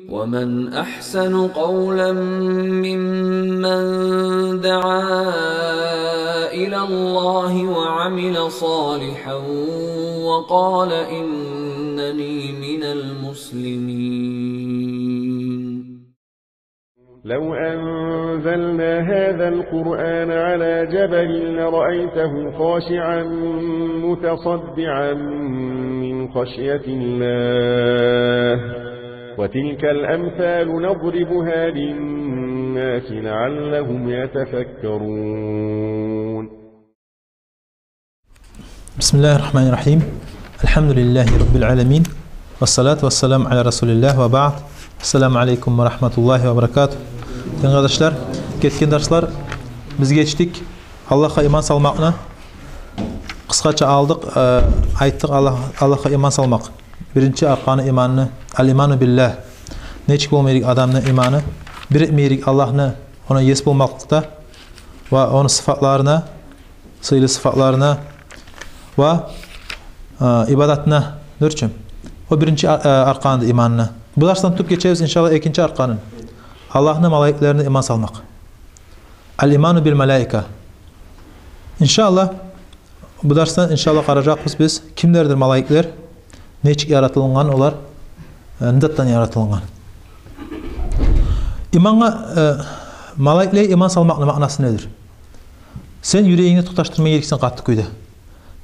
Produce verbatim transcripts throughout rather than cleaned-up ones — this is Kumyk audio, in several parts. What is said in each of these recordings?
ومن أحسن قولا ممن دعا إلى الله وعمل صالحا وقال إنني من المسلمين. لو أنزلنا هذا القرآن على جبل لرأيته خاشعا متصدعا من خشية الله، وتلك الأمثال نضربها للناس لعلهم يتفكرون. بسم الله الرحمن الرحيم. الحمد لله رب العالمين. والصلاة والسلام على رسول الله وبعد. السلام عليكم ورحمة الله وبركاته. Дин къардашлар, гетген дарслар биз гечдик Аллагьгъа иман салмакъны. Къысгъача алдыкъ, э, айтдыкъ Аллагь, Аллагьгъа иман салмакъ. Биринчи арканы иманны, аль-иману биллагь. Нечик болма герек адамны иманы? Бир этме герек Аллагьны, ону ес болмакълыкъда ва ону сыфатларына, сыйлы сыфатларына ва, э, ибадатына, дюр чю. О биринчи, э, арканды иманны. Бу дарсдан тутуп гечебиз, иншаллагь, экинчи арканын. Аллагьны малайиклерине иман салмакъ. Аль-иману биль-малаика. Иншаллагь, бу дарсдан, иншаллагь, къаражакъбыз биз, кимлердир малайиклер, нечик яратылынгъан олар, э, не затдан яратылынгъан. Имангъа, э, малайиклеге иман салмакъны маънасы недир? Сен юрегингде токъташдырма герексен къатты кюйде.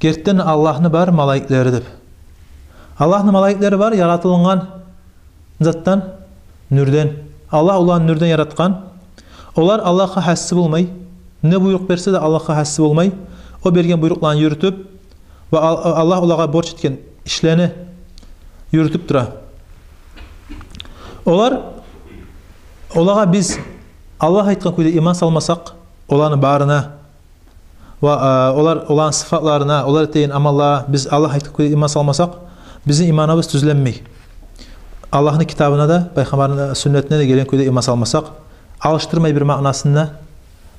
Гертиден Аллагьны бар малайиклери деп. Аллагьны малайиклери бар, яратылынгъан затдан, нюрден. Аллагь оланы нюрден яратгъан. Олар Аллагьгъа гьасси болмай. Не буйрукъ берсе де, Аллагьгъа гьасси болмай. О берген буйрукъланы юрютюп, ва Ал-, Аллагь олагъа борч этген ишлени юрютюп тура. Олар, олагъа биз Аллагь айтгъан кюйде иман салмасакъ, оланы барына, ва, э, олар, оланы сыфатларына, олар этеген амаллагъа биз Аллагь айтгъан кюйде иман салмасакъ, бизин иманыбыз тюзленмей. Аллагьны китабына да, пайхаммарны сюннетине де гелген кюйде иман салмасакъ, алышдырмай бир маънасын да,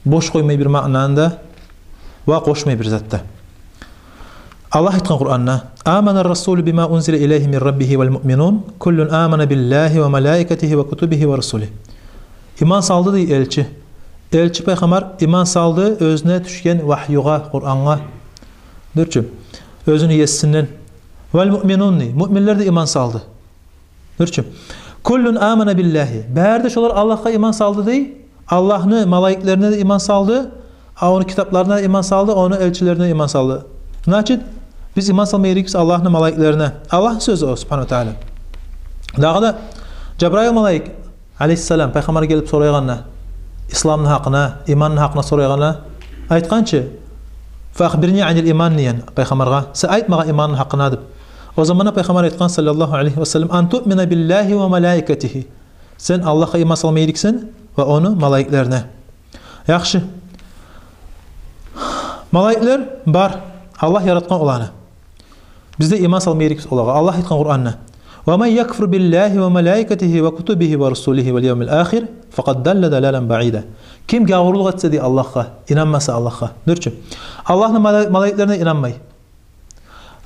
бош къоймай бир маънаны да ва къошмай бир зат да. Аллагь айтгъан Къуранда: «Амана ар-расулу бима унзила илайгьи мин раббигьи валь муъминун, куллун амана биллагьи ва малаикатигьи ва кутубигьи ва русулигьи». Иман салды, дей, элчи. Элчи пайхаммар иман салды оьзюне тюшген вагьюгъа, Къурангъа. Дюр чю. Оьзюню есинден. «Валь муъминун», дей. Муъминлер де иман салды. Дюр чю. «Куллун амана биллагьи». Бары да шолар Аллагьгъа иман салды, дей. Аллагьны малайиклерине де иман салды, а ону китапларына да иман салды, ону элчилерине де иман салды. Значит, биз иман салма герекбиз Аллагьны малайиклерине. Аллагьны сёзю о, субгьанагьу ва тааля. Дагъы да Жабраил малайик алейгьиссалам пайхаммаргъа гелип сорайгъанда, исламны гьакъына, иманны гьакъына сорайгъанда, айтгъан чы: «Фа ахбирни аниль иман», – деген пайхаммаргъа. «Сен айт магъа иманны гьакъына», – деп. О заманда пайхаммар айтгъан, саллаллагьу алейгьи ва саллам: «Ан туъмина биллагьи ва малаикатигьи». Сен Аллагьгъа иман салма герексен ва ону малайиклерине. Яхшы. Малайиклер бар. Аллагь яратгъан оланы. Биз де иман салма герекбиз олагъа. Аллагь айтгъан Къуранда: «Ва ман якфур биллагьи ва малаикатигьи ва кутубигьи ва русулигьи валь явмиль ахир, факъад далла далалан баида». Ким гавурлукъ этсе, дей, Аллагьгъа, инанмаса Аллагьгъа. Дюр чю. Аллагьны мала-, малайиклерине инанмай.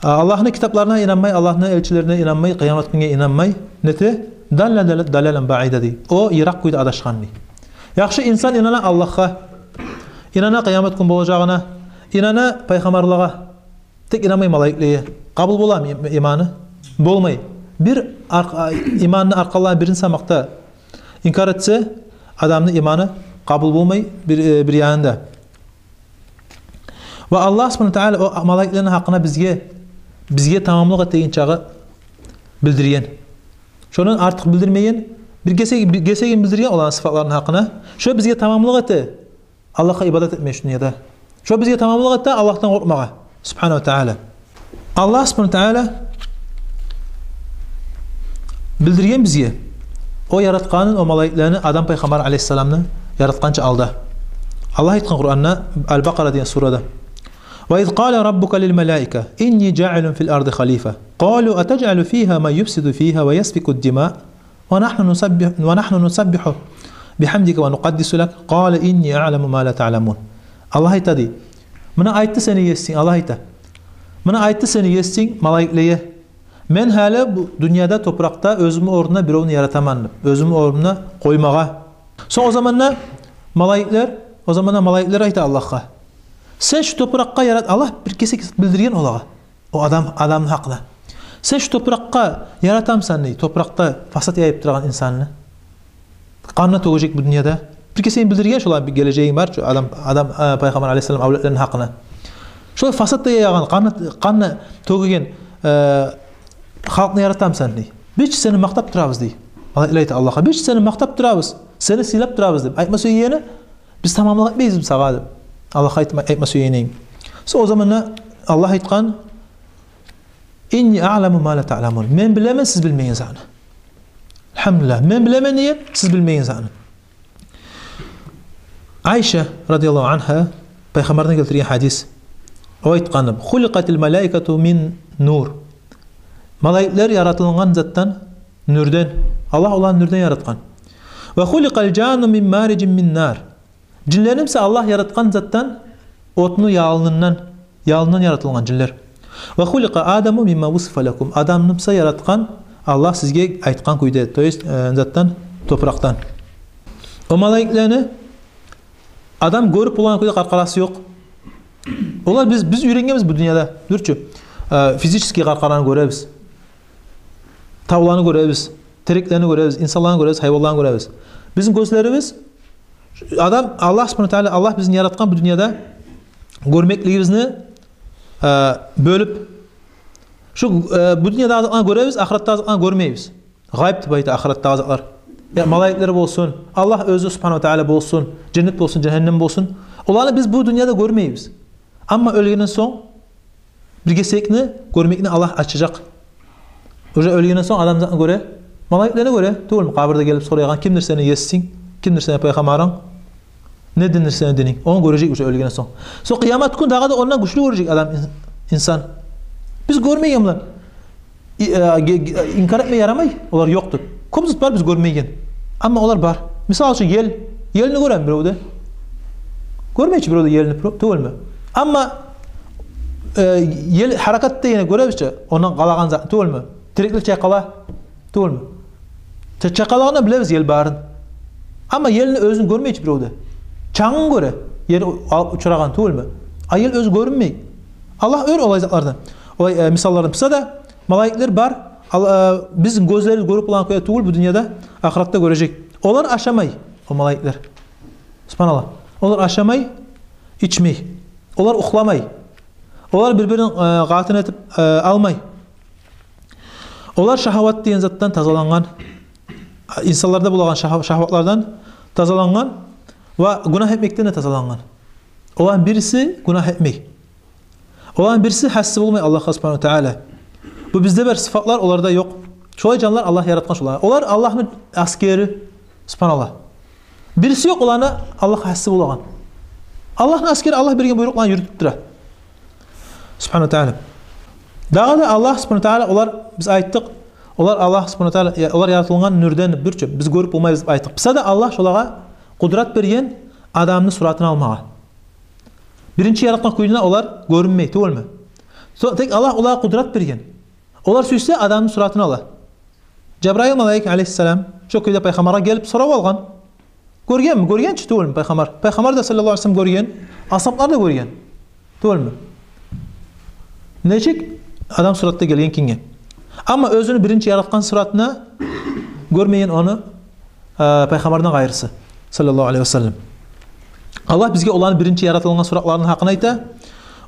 А, Аллагьны китапларына инанмай, Аллагьны элчилерине инанмай, къыямат гюнге инанмай. Нете? «Далла дала-, далалан баида», – дей. О йыракъ кюйде адашгъан, дей. Яхшы, инсан инана Аллагьгъа, инана къыямат гюн болажагъына, инана пайхаммарлагъа. Тек инанмай малайиклеге. Къабул боламы им-, иманы? Болмай. Бир арк-, а, иманны арканларыны бирин салмакъда инкар этсе, адамны иманы къабул болмай бир, э, бир янында. Ва Аллагь субгьанагьу ва тааля о малайиклени гьакъына бизге, бизге тамамлыкъ этеген чакъы билдирген. Шондан артыкъ билдирмеген, бир гесек, бир гесегин билдирген оланы сыфатларыны гьакъына. Шо бизге тамамлыкъ эте Аллагьгъа ибадат этмеге шу дюньяда. Шо бизге тамамлыкъ эте Аллагьдан къоркъмагъа, субгьанагьу ва тааля. Аллагь субгьанагьу ва тааля билдирген бизге, о яратгъанын, о малайиклени, Адам пайхаммар алейгьиссаламны яратгъанча алда. Аллагь айтгъан Къуранда, Аль-Бакъара деген сурада: «Ва из къала раббука лиль малаика инни жаилун филь арди халифа. Къалу атажалу фигьа ман юфсиду фигьа ва ясфикуд дима». «Ва нахну нусаббиху, ва нахну нусаббиху бихамдика ва нукъаддису лак, къала инни аъламу ма ла таъламун». Аллагь айта, дей. Муна айтды сени есинг, Аллагь айта. Муна айтды сени есинг малайиклеге: «Мен гьали бу дюньяда, топуракъда оьзюмню орнуна биревню яратаман», — деп, оьзюмню орнуна къоймагъа. Сонг о заманда малайиклер, о заманда малайиклер айта Аллагьгъа: «Сен шу топуракъгъа ярат», — Аллагь бир кесек билдирген олагъа, о адам, адамны гьакъына. «Сен шу топуракъгъа яратамысан, — дей, — топуракъда фасат яйып турагъан инсанны? Къанны тёгежек бу дюньяда». Бир кесегин билдирген шолай бир гележеги бар чы адам, адам, э, пайхаммар алейгьиссалам авлетлерини гьакъына. Шолай фасат да яягъан, къанны, къанны тёгеген, э, халкъны яратамысан, — дей. — Биз чи сени макътап турабыз, — дей. Малайиклер айта Аллагьгъа: «Биз чи сени макътап турабыз, сени сыйлап турабыз», — деп айтма сюегени, «Биз тамамлыкъ этмейбизми сагъа?» — деп Аллагьгъа айтма, айтма сюегени. Сонг о заманда Аллагь айтгъан: «Инни аъламу ма ла таъламун». Мен билемен сиз билмеген затны. Альгьамдулиллагь. Мен билемен, — деген, — сиз билмеген затны. Айша радияллагьу ангьа пайхаммардан гелтирген гьадис. О айтгъан: «Хуликъатил малаикату мин нур». Малайиклер яратылгъан затдан, нюрден. Аллагь оланы нюрден яратгъан. «Ва хуликъал жанну мин мариджин мин нар». Жинлерни буса Аллагь яратгъан затдан, отну ялынындан, ялындан яратылгъан жинлер. «Ва хуликъа Адаму мимма вусифа лакум». Адамны буса яратгъан Аллагь сизге айтгъан кюйде, то есть, э, затдан, топуракъдан. О малайиклени адам гёрюп болагъан кюйде къаркъарасы ёкъ. Олар, биз, биз уьйренгенбиз бу дюньяда, дюр чю, э, физический къаркъараны гёребиз. Тавланы гёребиз, тереклени гёребиз, инсанланы гёребиз, гьайванланы гёребиз. Бизин гёзлерибиз, адам, Аллагь субгьанагьу ва тааля, Аллагь бизин яратгъан бу дюньяда гёрмеклигибизни, э, бёлюп, шу, э, бу дюньядагъы затланы гёребиз, ахыратдагъы затланы гёрмейбиз. Гъайып деп айта ахыратдагъы затлар. Я малайиклер болсун, Аллагь оьзю субгьанагьу ва тааля болсун, женнет болсун, жагьаннам болсун. Оланы биз бу дюньяда гёрмейбиз. Амма оьлгенден сонг бир кесекни гёрмекни Аллагь ачажакъ. Уже оьлгенден сонг адам затны гёре, малайиклени гёре, тюгюлмю? Къабурда гелип сорайгъан: «Кимдир сени есинг? Кимдир сени пайхаммарынг? Не диндир сени дининг?» Ону гёрежек уже оьлгенден сонг. Сонг къыямат гюн дагъы да ондан гючлю гёрежек адам, ин-, инсан. Биз гёрмейген булан и-, э, ге-, ге-, инкар этме ярамай, олар ёкъ деп. Кёп зат бар биз гёрмейген. Амма олар бар. Мисал учун, ел. Елни гёреми бирев де? Гёрмей чи бирев де елни, тюгюлмю? Амма, э, ел гьаракат дегенни гёребиз чи, ондан къалагъан зат, тюгюлмю? Тереклер чайкъала, тюгюлмю? Ча-, чайкъалагъанда билебиз ел барын. Амма елни оьзюн гёрмей чи бирев де. Чангын гёре, ер алып учурагъан, тюгюлмю? А ел оьзю гёрюнмей. Аллагь оьр олай затлардан, олай, э, мисаллардан. Буса да, малайиклер бар. Ал-, э, бизин гёзлерибиз гёрюп болагъан кюйде тюгюл бу дюньяда, ахыратда гёрежек. Олар ашамай, о малайиклер. Субгьаналлагь. Олар ашамай, ичмей. Олар юхламай. Олар бир-бирин, э, къатын этип, э, алмай. Олар шагьават деген затдан тазалангъан. Инсанларда болагъан шагьа-, шагьаватлардан тазалангъан ва гюнагь этмекден де тазалангъан. Оланы бириси гюнагь этмей. Оланы бириси гьасси болмай Аллагьгъа субгьанагьу ва тааля. Бу бизде бар сыфатлар, оларда ёкъ. Шолай жанлар Аллагь яратгъан шолар. Олар Аллагьны аскери, субгьаналлагь. Бириси ёкъ оланы Аллагьгъа гьасси болагъан. Аллагьны аскери, Аллагь берген буйрукъланы юрютюп тура. Субгьанагьу ва тааля. Дагъы да Аллагь субгьанагьу ва тааля, олар, биз айтдыкъ, олар Аллагь субгьанагьу ва тааля, я, олар яратылгъан нюрден, дюр чю, биз гёрюп болмайбыз деп айтдыкъ. Буса да Аллагь шолагъа къудрат берген адамны суратын алмагъа. Биринчи яратгъан кюйде олар гёрюнмей, тюгюлмю? Со-, тек Аллагь олагъа къудрат берген. Олар сюйсе адамны суратын ала. Жабраил малайик алейгьиссалам шо кюйде пайхаммаргъа гелип сорап алгъан. Гёргенми? Гёрген чи, тюгюлмю, пайхаммар? Пайхаммар да саллаллагьу алейгьи ва саллам гёрген, асгьаблар да гёрген, тюгюлмю? Нечик адам суратда гелген экенге. Амма оьзюню биринчи яратгъан суратына гёрмеген ону, э, пайхаммардан къайрысы, саллаллагьу алейгьи ва саллам. Аллагь бизге оланы биринчи яратылгъан суратларыны гьакъын айта.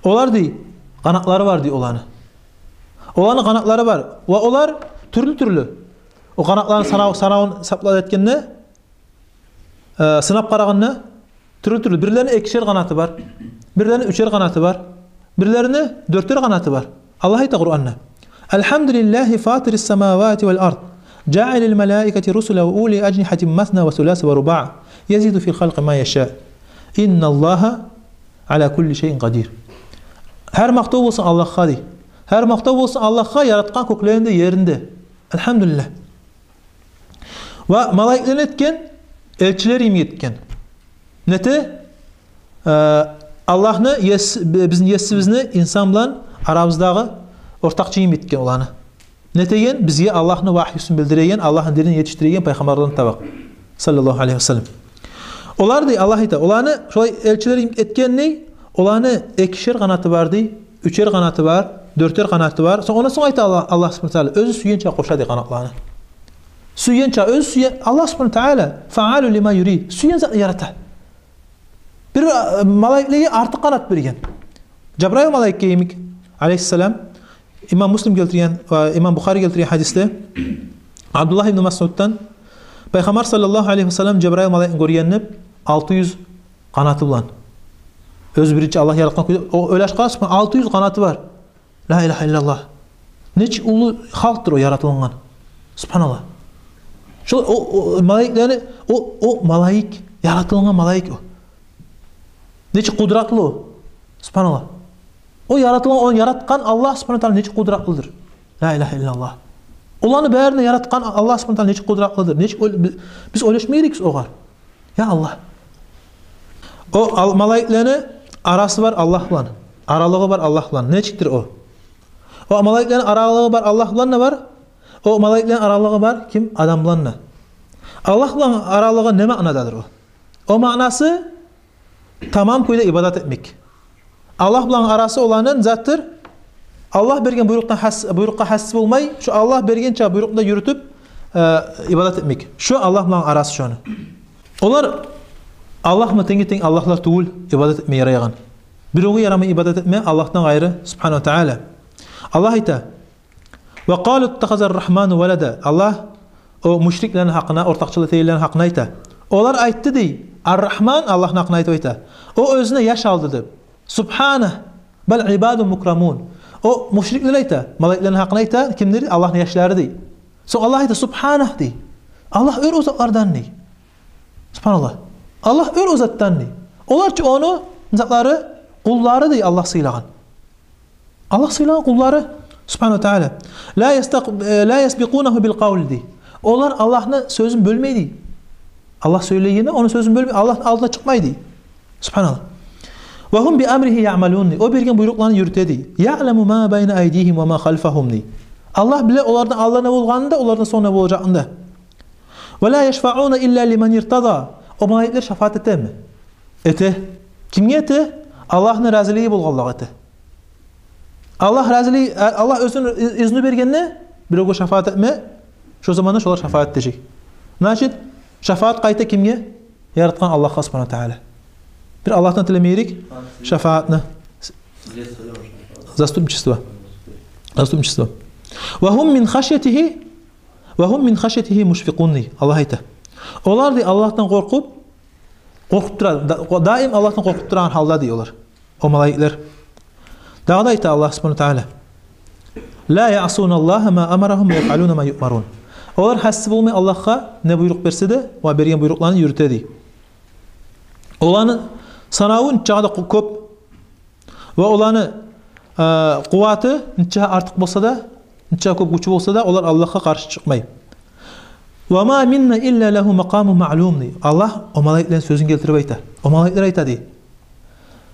Олар, дей, къанатлары бар, дей, оланы. Оланы къанатлары бар. Ва олар тюрлю-тюрлю. О къанатланы санав-, санавун сапла этгенде, э, сынап къарагъанда, тюрлю-тюрлю. Бирлерини экишер къанаты бар, бирлерини уьчер къанаты бар, бирлерини дёртер къанаты бар. Аллагь айта Къуранда: «Альгьамдулиллагьи фатирис самавати вал ард, жаилил малаикати русула ули ажнихьатин масна ва суласа ва рубаъ, язиду фил халкъи ма яша. Инналлагьа аля кулли шайин къадир». Гьар макътав болсун Аллагьгъа, дей. Гьар макътав болсун Аллагьгъа, яратгъан кёклени де, ерни де. Альгьамдулиллагь. Ва малайиклени этген, элчилер йимик этген. Нете? Э, Аллагьны ес-, бизин есибизни инсан булан арабыздагъы ортакъчы йимик этген оланы. нетеген, бизге Аллагьны вагьюсюн билдиреген, Аллагьны динин етишдиреген пайхаммарлардан таба, саллаллагьу алайгьи ва саллам. Олар, дей, Аллагь айта, оланы шолай элчилер этген, дей, оланы экишер къанаты бар, дей, уьчер къанаты бар, дёртер къанаты бар. Сонг, ондан сонг айта Аллагь, Аллагь субгьанагьу ва тааля, оьзю сюйгенче къоша, дей, къанатланы. Сюйгенче, оьзю сюйген, Аллагь субгьанагьу ва тааля, фаалу лима юрид, сюйген затны ярата. Бир, э, малайиклеге артыкъ къанат берген. Жабраил малайикге йимик, алайгьиссалам. Имам Муслим гелтирген ва имам Бухари гелтирген гьадисде Абдуллагь ибн Масъуддан, пайхаммар, саллаллагьу алайгьи ва саллам, Жабраил малайикни гёргенни алты юз къанаты булан. Оьзю биринчи Аллагь яратгъан кюйде, о, ойлашып къарасыз, алты юз къанаты бар. Ла илагьа иллаллагь. Нечик уллу халкъдыр о яратылынгъан. Субгьаналлагь. Шо о, о малайиклени, о, о малайик, яратылынгъан малайик о. Нечик къудратлы о. Субгьаналлагь. О яратылгъан, ону яратгъан Аллагь субгьанагьу ва тааля нечик къудратлыдыр. Ла илагьа иллаллагь. Оланы барын да яратгъан Аллагь субгьанагьу ва тааля нечик къудратлыдыр. Нечик ойл-, би-, биз ойлашмай эдик о огъар. Я Аллагь. О ал-, малайиклени арасы бар Аллагь булан. Аралыгъы бар Аллагь булан. Нечикдир о? О малайиклени аралыгъы бар Аллагь булан да бар. О малайиклени аралыгъы бар ким? Адам булан да. Аллагь булан аралыгъы не маънададыр о? О маънасы тамам кюйде ибадат этмек. Аллагь булан арасы оланы затдыр. Аллагь берген буйрукъдан гьас-, буйрукъгъа гьасси болмай, шо Аллагь бергенче буйрукъну да юрютюп, э, ибадат этмек. Шо Аллагь булан арасы шону. Олар Аллагьны тенги-тенг Аллагьлар тюгюл ибадат этме ярайгъан. Биревге ярамай ибадат этме Аллагьдан къайры, субгьанагьу ва тааля. Аллагь айта: «Ва къалу иттахазар рахману валада». Аллагь о мушриклени гьакъына, ортакъчылыкъ этегенлени гьакъына айта. Олар айтды, дей, Ар-Рахман, Аллагьны гьакъына айтып айта, о оьзюне яш алды деп. Субгьанагь, бал ибадун мукрамун. О мушриклер айта, малайиклени гьакъына айта, кимдир? Аллагьны яшлары, дей. Сонг Аллагь айта: «Субгьанагь», дей. Аллагь оьр о затлардан, дей. Субгьаналлагь. Аллагь оьр о затдан, дей. Олар чы ону затлары, къуллары, дей, Аллагь сыйлагъан. Аллагь сыйлагъан къуллары, субгьанагьу ва тааля. «Ла ястакъ-, э, ла ясбикъунагьу бил къавли», дей. Олар Аллагьны сёзюн бёлмей, дей. Аллагь сёйлегенде ону сёзюн бёлмей, Аллагьны алдына чыкъмай, дей. Субгьаналлагь. «Ва гьум би амригьи яъмалун», дей. О берген буйрукъларын юрюте, дей. «Яъламу ма байна айдигьим ва ма халфагьум», дей. Аллагь биле олардан алда не болгъанын да, олардан сонг не болажагъын да. «Ва ла яшфауна илла лиман иртада». О малайиклер шафаат этеми? Эте. Кимге эте? Аллагьны разилиги болгъанлагъа эте. Аллагь разилиги, Аллагь оьзюню изну бергенде биревге шафаат этме, шо заманда шолар шафаат этежек. Значит, шафаат къайда, кимге? Яратгъан Аллагьгъа субгьанагьу ва тааля. Бир Аллагьдан тилеме герек шафаатны. Заступничество. Заступничество. «Ва гьум мин хашятигьи, ва гьум мин хашятигьи мушфикъун», дей. Аллагь айта. Олар, дей, Аллагьдан къоркъуп, къоркъуп тура, да-, даим Аллагьдан къоркъуп турагъан гьалда, дей, олар. О малайиклер. Дагъы да айта Аллагь субгьанагьу ва тааля: «Ла яъсуналлагьа ма амарагьум ва яфъалуна ма юъмарун». Олар гьасси болмай Аллагьгъа, не буйрукъ берсе де, ва берген буйрукъларын юрюте, дей. Оланы санаву нечакъы да кё-, кёп, ва оланы, э, къуваты нечакъы артыкъ болса да, нечакъы кёп гючю болса да, олар Аллагьгъа къаршы чыкъмай. «Ва ма минна илла лагьу макъамун маълум», дей. Аллагь о малайиклени сёзюн гелтирип айта. О малайиклер айта, дей: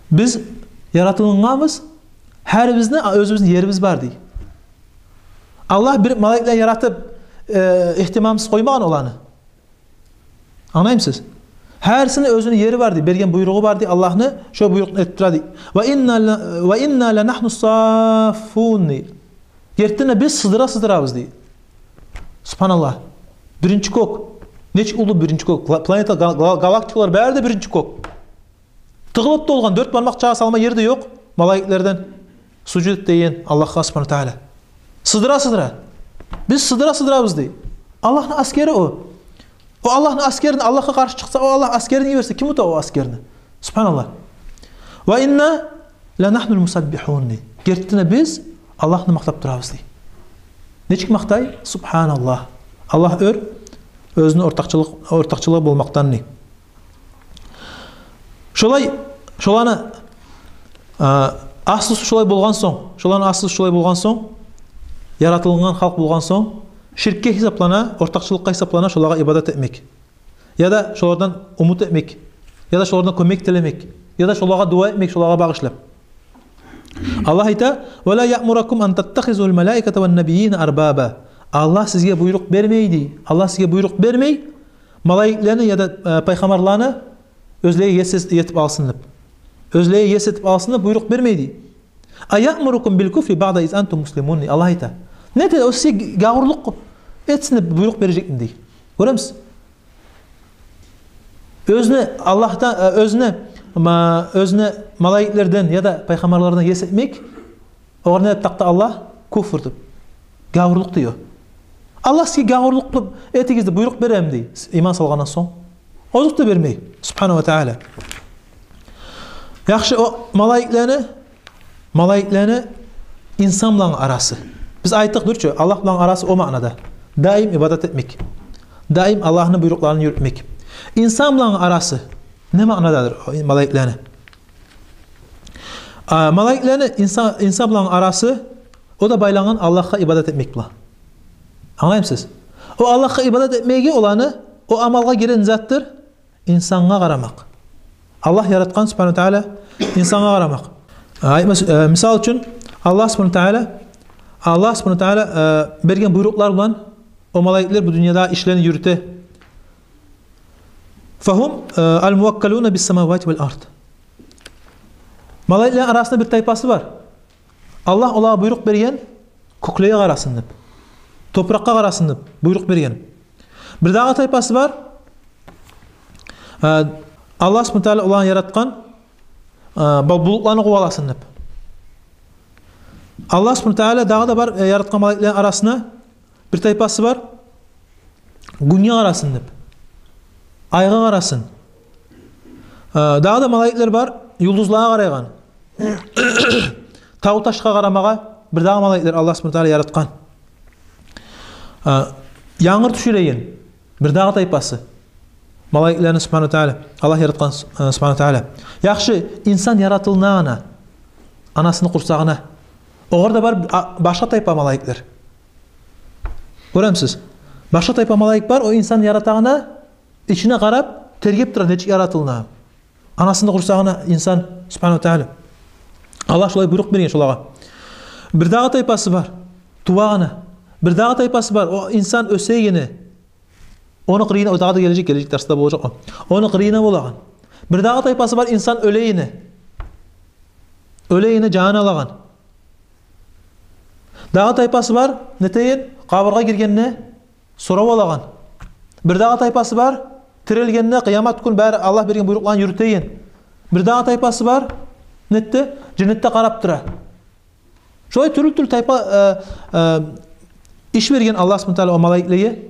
«Биз яратылынгъанбыз, гьарибизни оьзюбюзню ерибиз бар», дей. Аллагь бир малайиклени яратып, э, игьтимамсыз къоймагъан оланы. Англаймысыз? Гьарисини оьзюню ери бар, дей, берген буйругъу бар, дей, Аллагьны, шо буйрукъну этип тура, дей. «Ва инна ла, ва инна ла нагьну саффун», дей. Гертиден де биз сыдыра сыдырабыз, дей. Субгьаналлагь. Биринчи кёк. Нечик уллу биринчи кёк. Гла-, планета, гал-, гал-, галактикалар бары да биринчи кёк. Тыгъылып толгъан, дёрт бармакъ чагъы салма ер де ёкъ малайиклерден сужуд этеген Аллагьгъа субгьанагьу ва тааля. Сыдыра-сыдыра. Биз сыдыра-сыдырабыз, дей. Аллагьны аскери о. О Аллагьны аскерин Аллагьгъа къаршы чыкъса, о Аллагь аскерин йиберсе, ким ута о аскерни? Субгьаналлагь. «Ва инна ла нагьнул мусаббигьун», дей. Гертиден де биз Аллагьны макътап турабыз, дей. Нечик макътай? Субгьаналлагь. Аллагь оьр оьзюню ортакъчылыкъ, ортакъчылыгъы болмакъдан, дей. Шолай, шоланы, а, аслусу шолай болгъан сонг, шоланы аслусу шолай болгъан сонг, яратылынгъан халкъ болгъан сонг, ширкге гьисаплана, ортакъчылыкъгъа гьисаплана шолагъа ибадат этмек. Яда шолардан умут этмек, яда шолардан кёмек тилемек, яда шолагъа дуа этмек, шолагъа багъышлап. Аллагь айта: «Ва ла яъмурукум ан таттахизул малаиката ван набийина арбаба». Аллагь сизге буйрукъ бермей, дей. Аллагь сизге буйрукъ бермей малайиклени яда, э, пайхаммарланы оьзлеге ес этип алсын деп. Оьзлеге ес этип алсын деп буйрукъ бермей, дей. «А яъмурукум бил куфри баъда из антум муслимун», дей Аллагь айта. Не де, о сизге гавурлукъ этсин деп буйрукъ бережекми, дей. Гёремисиз? Оьзюне Аллагьдан, э, оьзюне, ма-, оьзюне малайиклерден яда пайхаммарлардан ес этмек, огъар не деп такъды Аллагь? Куфр деп. Гавурлукъ дей о. Аллагь сизге гавурлукъ этигиз деп буйрукъ береми, дей, иман салгъандан сонг? Озокъ да бермей, субгьанагьу ва тааля. Яхшы, о малайиклени, малайиклени инсан булан арасы. Биз айтдыкъ, дюр чю, Аллагь булан арасы о маънада. Даим ибадат этмек. Даим Аллагьны буйрукъларын юрютмек. Инсан булан арасы не маънададыр о малайиклени? А, малайиклени инсан, инсан булан арасы, о да байлангъан Аллагьгъа ибадат этмек булан. Англаймысыз? О Аллагьгъа ибадат этмеги оланы, о амалгъа гирген затдыр, инсангъа къарамакъ. Аллагь яратгъан, субгьанагьу ва тааля, инсангъа къарамакъ. Айтма, э, мисал учун, Аллагь субгьанагьу ва тааля, Аллагь субгьанагьу ва тааля, э, берген буйрукълар булан о малайиклер бу дюньяда ишлени юрюте. «Фагьум, э, ал-муваккалуна бис-самавати вал-ард». Малайиклени арасында бир тайпасы бар. Аллагь олагъа буйрукъ берген, кёклеге къарасын деп, топуракъгъа къарасын деп буйрукъ берген. Бирдагъы тайпасы бар, э, Аллагь субгьанагьу ва тааля оланы яратгъан, э, бу-, булутланы къуваласын деп. Аллагь субгьанагьу ва тааля дагъы да бар, э, яратгъан малайиклени арасына бир тайпасы бар, гюнге къарасын деп, айгъа къарасын. Э, дагъы да малайиклер бар, юлдузлагъа къарайгъан. Тав-ташгъа къарамагъа бирдагъы малайиклер Аллагь субгьанагьу ва тааля яратгъан. Э, янгур тюшюреген бирдагъы тайпасы малайиклени субгьанагьу ва тааля, Аллагь яратгъан, э, субгьанагьу ва тааля. Яхшы, инсан яратылгъанда анасыны къурсагъына, огъар да бар, а, башгъа тайпа малайиклер. Гёремисиз? Башгъа тайпа малайик бар, о инсан яратагъанда ичине къарап, тергеп тура, нечик яратылгъан. Анасыны къурсагъына инсан, субгьанагьу ва тааля. Аллагь шолай буйрукъ берген шолагъа. Бирдагъы тайпасы бар, тувагъанда. Бирдагъы тайпасы бар, о инсан оьсегенде. Ону къырыйына, о дагъы да гележек, гележек дарсда болажакъ о. Ону къырыйына болагъан. Бирдагъы тайпасы бар, инсан оьлегенде. Оьлегенде жанын алагъан. Дагъы тайпасы бар, нетеген, къабургъа гиргенде сорав алагъан. Бирдагъы тайпасы бар, тирилгенде, къыямат гюн бары Аллагь берген буйрукъланы юрютеген. Бирдагъы тайпасы бар, нетди, женнетде къарап тура. Шолай тюрлю-тюрлю тайпа, э, э, иш берген Аллагь субгьанагьу ва тааля о малайиклеге.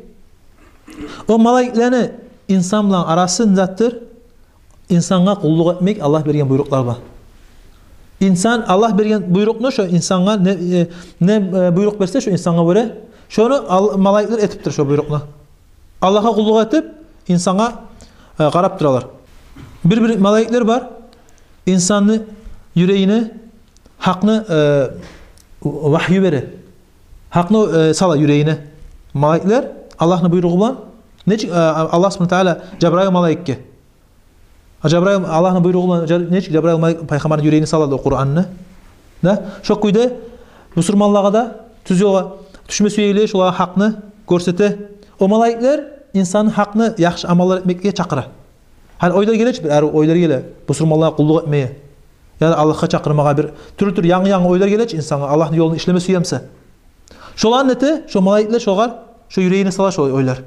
О малайиклени инсан булан арасы не затдыр? Инсангъа къуллукъ этмек Аллагь берген буйрукълар булан. Инсан Аллагь берген буйрукъну, шо инсангъа не, э, не, э, буйрукъ берсе, шо инсангъа гёре, шону ал-, малайиклер этип тура шо буйрукъну. Аллагьгъа къуллукъ этип, инсангъа, э, къарап туралар. Бир-бир малайиклер бар, инсанны юрегине гьакъны, э, вагью бере. Гьакъны, э, сала юрегине. Малайиклер Аллагьны буйругъу булан. Нечик, э, Аллагь субгьанагьу ва тааля Жабраил малайикге. А Жабраил Аллагьны буйругъу булан, Жа-, нечик Жабраил малайик пайхаммарны юрегине салады о Къуранны. Да? Шо кюйде бусурманлагъа да, тюз ёлгъа тюшме сюегенлеге, шолагъа гьакъны гёрсете. О малайиклер инсанны гьакъны, яхшы амаллар этмеге чакъыра. Гьали ойлар геле чи, бир арив ойлар геле, бусурманлагъа къуллукъ этмеге, яда Аллагьгъа чакъырмагъа, бир тюрлю-тюрлю янгы-янгы ойлар геле чи инсангъа, Аллагьны ёлунда ишлеме сюе буса. Шоланы нете, шо малайиклер шогъар, шо юрегине сала шо ойлар.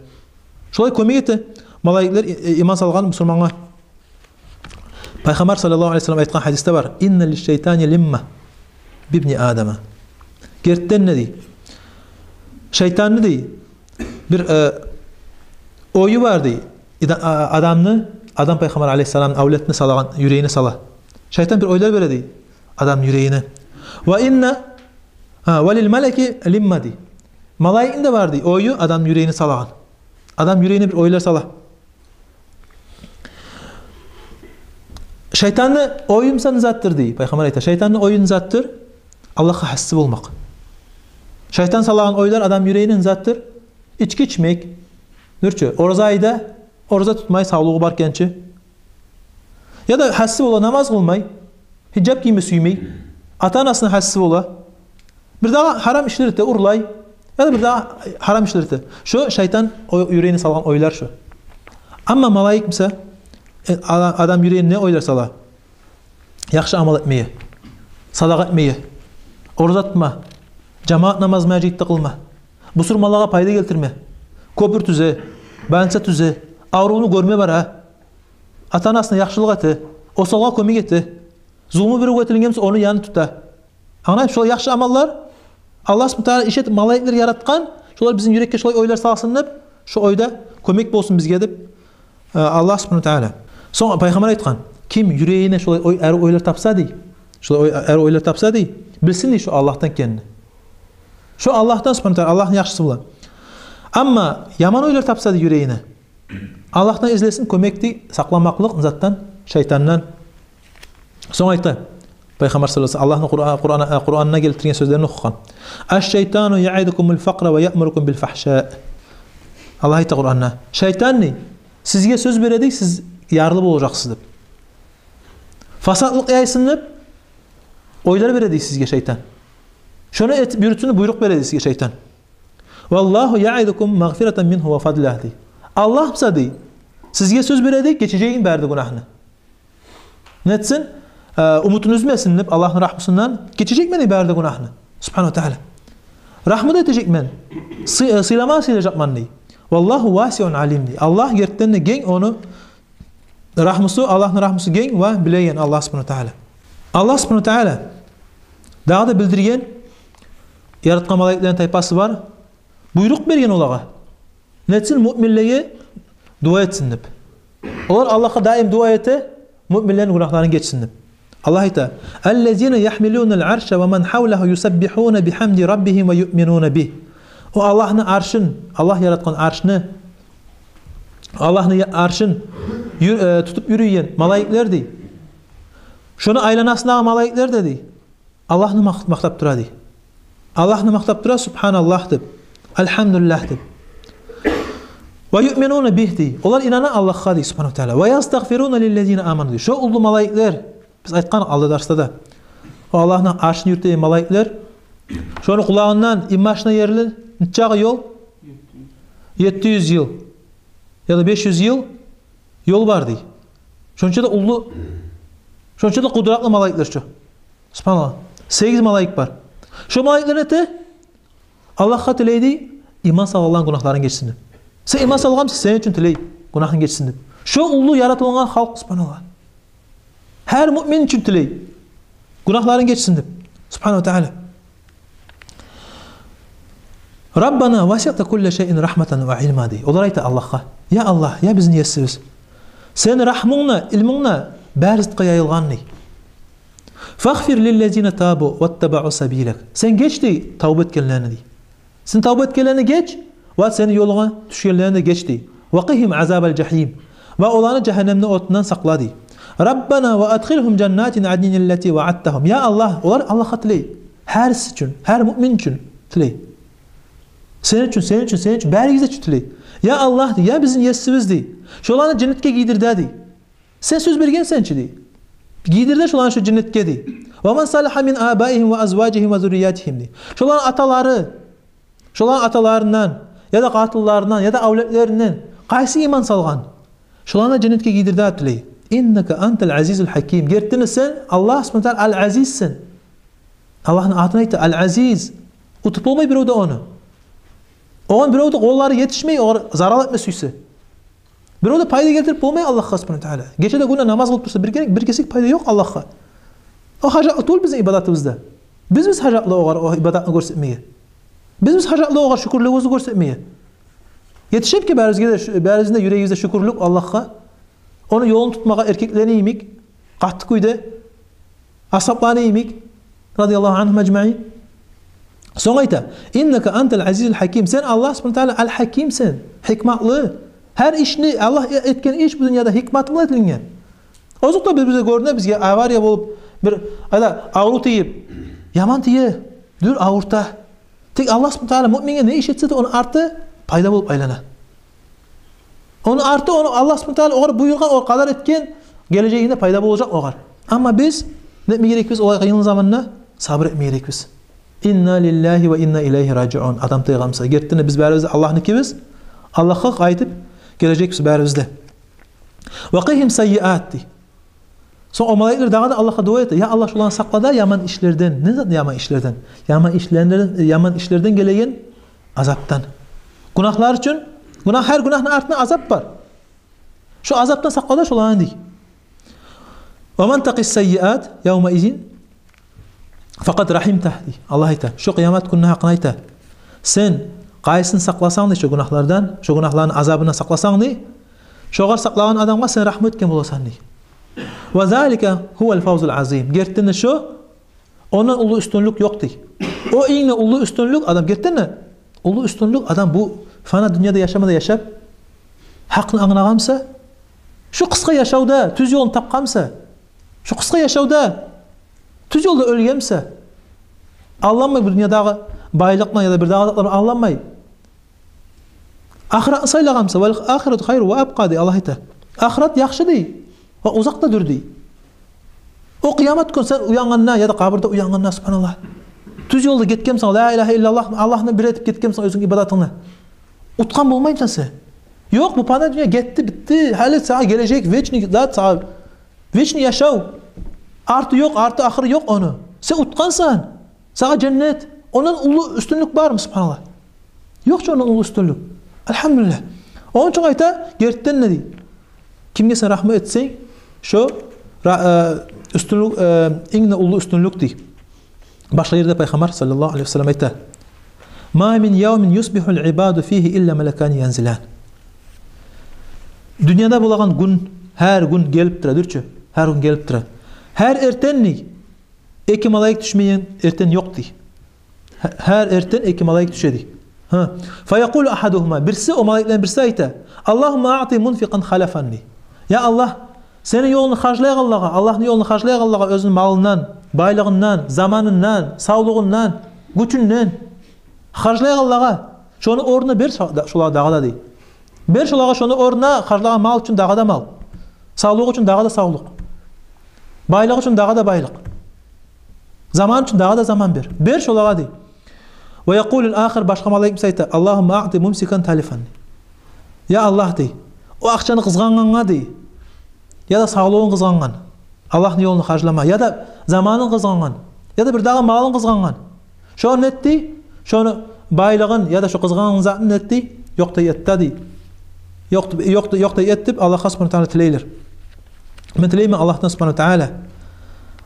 Шолай кёмек эте малайиклер и-, и-, иман салгъан бусурмангъа. Пайхаммар саллаллагьу алайгьи ва саллам айтгъан гьадисде бар: «Инна лиш-шайтани лимма бибни Адама». Гертиден де, дей, шайтанны, дей, бир, э, ою бар, дей. Ида-, а-, адамны, Адам пайхаммар алайгьиссаламны авлетине салагъан, юрегине сала. Шайтан бир ойлар бере, дей, адамны юрегине. «Ва инна, а, ва лил малаки лимма», дей. Малайикни де бар, дей, ою адамны юрегине салагъан. Адамны юрегине бир ойлар сала. Шайтанны ою буса не затдыр, дей. Пайхаммар айта, шайтанны ою не затдыр? Аллагьгъа гьасси болмакъ. Шайтан салагъан ойлар адамны юрегине не затдыр? Ички ичмек. Дюр чю, ораза айда ораза тутмай, савлугъу бар экенчи. Яда гьасси бола, намаз къылмай, гьижап гийме сюймей. ата-анасына гьасси бола. Бирдагъы гьарам ишлер эте, урлай. Яда бирдагъы гьарам ишлер эте. Шо шайтан о-, юрегине салгъан ойлар шо. Амма малайик буса, э, ала-, адам юрегине не ойлар сала? Яхшы амал этмеге, садагъа этмеге, ораза тутма, жамаат намаз межитде къылма, бусурманлагъа пайда гелтирме, кёпюр тюзе, больница тюзе, аврувну гёрме бара, ата-анасына яхшылыкъ эте, осалгъа кёмек эте, зулму биревге этилген буса, ону янын тута. Англайсыз, шолай яхшы амаллар, Аллагь субгьанагьу ва тааля иш этип, малайиклер яратгъан, шолар бизин юрекге шолай ойлар салсын деп, шо ойда кёмек болсун бизге деп, э, Аллагь субгьанагьу ва тааля. Сонг пайхаммар айтгъан: «Ким юрегине шолай ой, ари ойлар тапса, — дей, — шолай ой, ари ойлар тапса, — дей, — билсин, — дей, — шо Аллагьдан экенин. Шо Аллагьдан субгьанагьу ва тааля, Аллагьны яхшысы бола. Амма яман ойлар тапса, — дей, — юрегине, Аллагьдан излесин кёмек, — дей, — сакъланмакълыкъ затдан, шайтандан». Сонг айта пайхаммар саллаллагьу алайгьи ва саллам, Аллагьны Къуран-, Къуран-, Къуранда гелтирген сёзлерин охугъан: «Аш-шайтану яъидукумул факъра ва яъмурукум бил фахшаъ». Аллагь айта Къуранда: «Шайтан, — дей, — сизге сёз бере, — дей, — сиз ярлы болажакъсыз деп. Фасатлыкъ яйсын деп ойлар бере, — дей, — сизге шайтан. Шону этип юрютсюн деп буйрукъ бере, — дей, — сизге шайтан. Валлагьу яъидукум магъфиратан мингьу ва фадла», — дей. Аллагь буса, — дей, — сизге сёз бере, — дей, — гечежегин бары да гюнагьны. Не этсин? Э, умутун уьзмесин деп Аллагьны рагьмусундан, гечежекмен, — дей, — бары да гюнагьны, субгьанагьу ва тааля. Рагьму да этежекмен. Сый-, э, сыйлама сыйлажакъман, — дей. Валлагьу васиун алим, — дей. Аллагь гертиден де генг, ону рагьмусу, Аллагьны рагьмусу генг ва билеген Аллагь субгьанагьу ва тааля». Аллагь субгьанагьу ва тааля дагъы да билдирген, яратгъан малайиклени тайпасы бар. Буйрукъ берген олагъа. Не этсин? Муъминлеге дуа этсин деп. Олар Аллагьгъа даим дуа эте, муъминлени гюнагьларын гечсин деп. Аллагь айта: «Аллазина яхмилунал арша ва ман хавлагьу юсаббихуна бихамди раббигьим ва юъминуна бигь». О Аллагьны аршын, Аллагь яратгъан аршны, Аллагьны я-, аршын юр-, э, тутуп юрюйген малайиклер, — дей. Шону айланасындагъы малайиклер де, — дей, — Аллагьны макъ-, макътап тура, — дей. — Аллагьны макътап тура, субгьаналлагь деп, альгьамдулиллагь деп. Ва юъминуна бигь, — дей. — Олар инана Аллагьгъа, — дей, — субгьанагьу ва тааля. Ва ястагъфируна лиллазина аману, — дей. — Шо уллу малайиклер, биз айтгъан алда дарсда да, о Аллагьны аршын юрютеген малайиклер, шону къулагъындан инбашына ерли нечакъы ёл? Етти юз йыл яда беш юз йыл ёл бар, — дей. — Шонча да уллу, шонча да къудратлы малайиклер шо. Субгьаналлагь. Сегиз малайик бар. Шо малайиклер не эте? Аллагьгъа тилей, — дей, — иман салгъанланы гюнагьларын гечсин деп. Сен иман салгъанмысан, сен учун тилей, гюнагьынг гечсин деп. Шо уллу яратылгъан халкъ, субгьаналлагь. Гьар муъмин учун тилей, гюнагьларын гечсин деп, субгьанагьу ва тааля. «Раббана васиъта кулла шайин рахматан ва илма», — дей. Олар айта Аллагьгъа: «Я Аллагь, я бизин Есибиз, сени рагьмунг да, илмунг да бары затгъа яйылгъан, — дей. — Фагъфир лиллазина табу ваттабаъу сабилак». Сен геч, — дей, — тавба этгенлени, — дей. — Сен тавба этгенлени геч, ва сени ёлунга тюшгенлени де геч, — дей. — Ва къигьим азабал жагьим. Ва оланы жагьаннемни отундан сакъла, — дей. — Раббана ва адхилгьум жаннати аднин аллати ваъадтагьум». Я Аллагь, олар Аллагьгъа тилей. Гьариси учун, гьар муъмин учун тилей. Сен учун, сен учун, сен учун, баригиз учун тилей. «Я Аллагь, — дей, — я бизин Есибиз, — дей, — шоланы женнетге гийдир де, — дей. — Сен сёз бергенсен чи, — дей. — Гийдир де шоланы шо женнетге, — дей. — Ва ман салагьа мин абаигьим ва азважигьим ва зурриятигьим», — дей. — Шоланы аталары, шоланы аталарындан, яда къатынларындан, яда авлетлеринден къайсы иман салгъан, шоланы женнетге гийдир де деп тилей. «Иннака антал азизул гьаким». Гертиден сен Аллагь субгьанагьу ва тааля ал-Азизсен. Аллагьны атын айта, ал-Азиз. Утуп болмай бирев де ону. Огъар бирев де къоллары етишмей, огъар зарал этме сюйсе. Бирев де пайда гелтирип болмай Аллагьгъа субгьанагьу ва тааля. Гече де, гюн де намаз къылып турса, бир герек, бир кесек пайда ёкъ Аллагьгъа. О гьажатлы тюгюл бизин ибадатыбызда. Биз, биз гьажатлы огъар о ибадатны гёрсетмеге. Биз, биз гьажатлы огъар шюкюрлюгюбюзню гёрсетмеге. Етишебки барибизге де, шу-, барибизни де юрегибизде шюкюрлюк Аллагьгъа. Ону ёлун тутмагъа эркеклени йимик, къатты кюйде, асгьабланы йимик, радияллагьу ангьум ажмаин. Сонг айта: «Иннака антал азизул гьаким». Сен Аллагь субгьанагьу ва тааля ал-Гьакимсен, гьикматлы. Гьар ишни, Аллагь э-, этген иш бу дюньяда гьикматы булан этилинген. Озокъда, бир-бирде гёрюне бизге авария болуп, бир, яда аврув тийип, яман тие, дюр авурта. Тек Аллагь субгьанагьу ва тааля муъминге не иш этсе де, ону арты пайда болуп айлана. Ону арты, ону Аллагь субгьанагьу ва тааля огъар буюргъан, огъар къадар этген, гележегинде пайда болажакъ огъар. Амма биз не этме герекбиз олай къыйын заманда? сабур этме герекбиз. Инна лиллагьи ва инна илайгьи ражиун. Адам тайгъан буса, гертиден де биз барыбыз да Аллагьныкибиз, Аллагьгъа къайтып гележекбиз барыбыз да. Ва къигьим саййиат, дей. Сонг о малайиклер дагъы да Аллагьгъа дуа эте: «Я Аллагь, шоланы сакъла да яман ишлерден». Не зат яман ишлерден? Яман ишлерден, яман ишлерден гелеген азапдан. Гюнагьлар учун, гюнагь, гьар гюнагьны артында азап бар. Шо азапдан сакъла да шоланы, дей. «Ва ман такъи саййиат явмаизин факъад рахимтагь», — дей. Аллагь айта, шо къыямат гюнню гьакъында айта: «Сен къайсын сакъласанг, — дей, — шо гюнагьлардан, шо гюнагьланы азабындан сакъласанг, — дей, — шогъар сакълагъан адамгъа сен рагьму этген боласан», — дей. «Ва залика гьувал фавзул азим». Гертиден де шо, ондан уллу уьстюнлюк ёкъ, дей. О инг де уллу уьстюнлюк, адам, гертиден де, уллу уьстюнлюк, адам бу фана дюньяда яшама да яшап, гьакъны англагъан буса, шо къысгъа яшавда тюз ёлну тапгъан буса, шо къысгъа яшавда тюз ёлда оьлген буса, алданмай бу дюньядагъы байлыкъ булан яда бир дагъы затлар булан алданмай, ахыратны сайлагъан буса, «Вал ахирату хайру ва абкъа», — дей Аллагь айта. Ахырат яхшы, дей, ва узакъда дюр, дей. О къыямат гюн сен уянгъанда яда къабурда уянгъанда, субгьаналлагь, тюз ёлда гетген бусанг, ла илагьа иллаллагь, Аллагьны бир этип гетген бусанг оьзюнг ибадатынгны, утгъан болмаймысан сен? Ёкъ, бу фана дюнья гетди, битди. Гьали сагъа гележек вечный зат, сагъа вечный яшав. Арты ёкъ, арты ахыры ёкъ ону. Сен утгъансан. Сагъа женнет. Ондан уллу уьстюнлюк бармы, субгьаналлагь? Ёкъ чу ондан уллу уьстюнлюк. Альгьамдулиллагь. Ону учун айта, гертиден де, дей, кимге сен рагьму этсенг, шо ра-, э, уьстюнлюк, э, инг де уллу уьстюнлюк, дей. Башгъа ерде Пайхаммар саллаллагьу алайгьи ва саллам айта: «Ма мин явмин юсбигьул ибаду фигьи илла малакани янзилан». Дюньяда болагъан гюн, гьар гюн гелип тура, дюр чю, гьар гюн гелип тура. Гьар эртен, дей, эки малайик тюшмеген эртен ёкъ, дей. Гьа-, гьар эртен эки малайик тюше, дей. Гьа. «Фаякъулу агьадугьума», бириси, о малайиклерден бириси айта: «Аллагьумма аъти мунфикъан халафан», — дей. Я Аллагь, сени ёлунгну харжлайгъанлагъа, Аллагьны ёлуна харжлайгъанлагъа оьзюню малындан, байлыгъындан, заманындан, савлугъундан, гючюнден харжлайгъанлагъа шону орнуна бер шо-, да-, шолагъа дагъы да, дей. Бер шолагъа шону орнуна харжлагъан мал учун дагъы да мал, савлукъ учун дагъы да савлукъ, байлыкъ учун дагъы да байлыкъ, заман учун дагъы да заман бер. Бер шолагъа, дей. «Ва якъулул ахар», башгъа малайик буса айта: «Аллагьумма аъти мумсикан талифан». Я Аллагь, дей, о акъчаны къызгъангъангъа, дей, яда савлугъун къызгъангъан, Аллагьны ёлуна харжлама, яда заманын къызгъангъан, яда бир дагъы малын къызгъангъан, шону не эт, дей, шону байлыгъын яда шо къызгъангъан затын не эт, дей, ёкъдай эт де, дей. Ёкъ-, ёкъ-, ёкъдай эт деп Аллагьгъа субгьанагьу ва таала тилейлер. Мен тилеймен Аллагьдан субгьанагьу ва таала,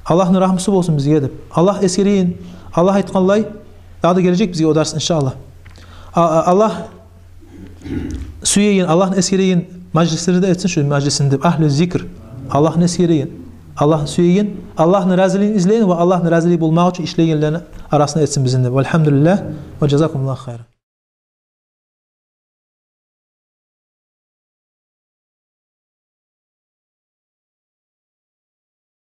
Аллагьны рагьмусу болсун бизге деп. Аллагь эсгерейин, Аллагь айтгъанлай, дагъы да гележек бизге о дарс, иншааллагь. А-, а-, Аллагь сюеген, Аллагьны эсгереген мажлислерден этсин шу мажлисин деп. Агьлю зикр, Аллагьны эсгереген, Аллагьны сюеген, Аллагьны разилигин излеген ва Аллагьны разилиги болмакъ учун ишлегенлени арасында этсин бизин деп. Валгьамдулиллагь, ва жазакумуллагьу хайран.